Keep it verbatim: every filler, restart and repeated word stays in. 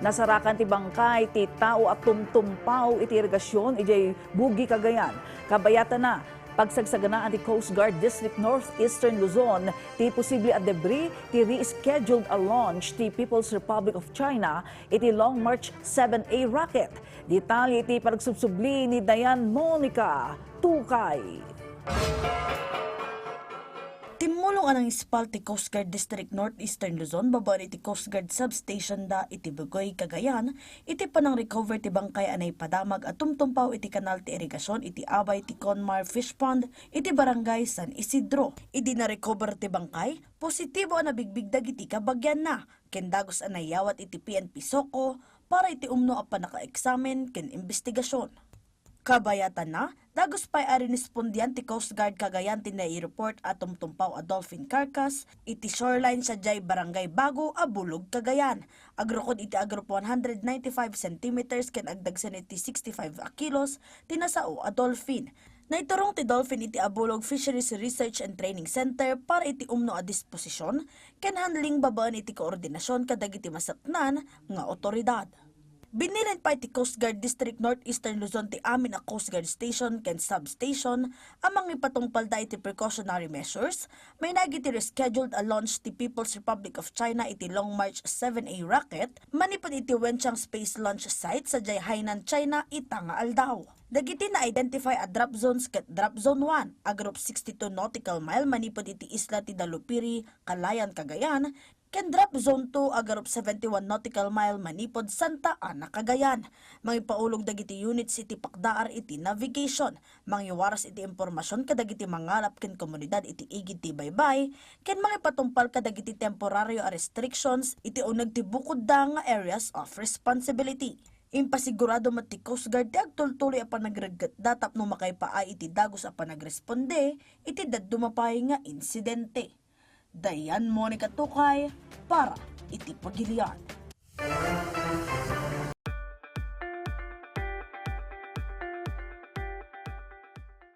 Nasarakan ti bangkay ti tao a tumtumpaw iti irigasyon idiay Bugi, Cagayan. Kabayatana, pagsagsaganaan ti Coast Guard District Northeastern Luzon ti posible a debris ti rescheduled a launch ti People's Republic of China iti Long March seven A rocket. Detalye iti panagsubsubli ni Dayan Monica Tukay. Timmulong a nangispal ti Coast Guard District Northeastern Luzon babaen iti Coast Guard Substation da iti Bugoy, Cagayan, iti panangrecover ti bangkay a naipadamag a tumtumpaw iti kanal ti irigasyon iti abay ti Conmar Fish Pond iti Barangay San Isidro. Idi narecover ti bangkay, positibo a nabigbig dagiti kabagianna ken dagus a nayawat iti P N P SOCO para iti umno a pannakaeksamen ken imbestigasyon. Kabayatanna, dagus pay a rinispondian ti Coast Guard Cagayan ti nai-report a tumtumpaw a dolphin carcass iti shoreline sadiay Barangay Bago a Bulog, Cagayan. Agrukod iti agrup one hundred ninety-five centimeters ken agdagsen iti sixty-five a kilos ti nasao a dolphin. Naiturong ti dolphin iti Abulog Fisheries Research and Training Center para iti umno a disposisyon ken handling babaen iti koordinasyon kadagiti masaknan nga otoridad. Binilin pay ti Coast Guard District Northeastern Luzon ti amin a Coast Guard Station ken Substation a mangipatungpalda iti precautionary measures, mainagi ti rescheduled a launch ti People's Republic of China iti Long March seven A rocket manipud iti Wenchang Space Launch Site sadiay Hainan, China, ita nga aldaw. Dagiti na-identify a drop zones ket drop zone one, a group sixty-two nautical mile manipud iti isla ti Dalupiri, Calayan, Cagayan, ken drop zone two, a group seventy-one nautical mile manipud Santa Ana, Cagayan. Mangipaulog dagiti units iti pakdaar iti navigation, mangiwaras iti impormasyon kadagiti mangalap ken komunidad iti igid ti baybay, ken mangipatungpal kadagiti temporario a restrictions iti uneg ti bukodda nga areas of responsibility. Impasigurado met ti Coast Guard ti agtultuloy a panagreggetda tapno makaipaay iti dagus a panagresponde iti dadduma pay nga insidente. Dayan Monica Tukay para iti Pagilian.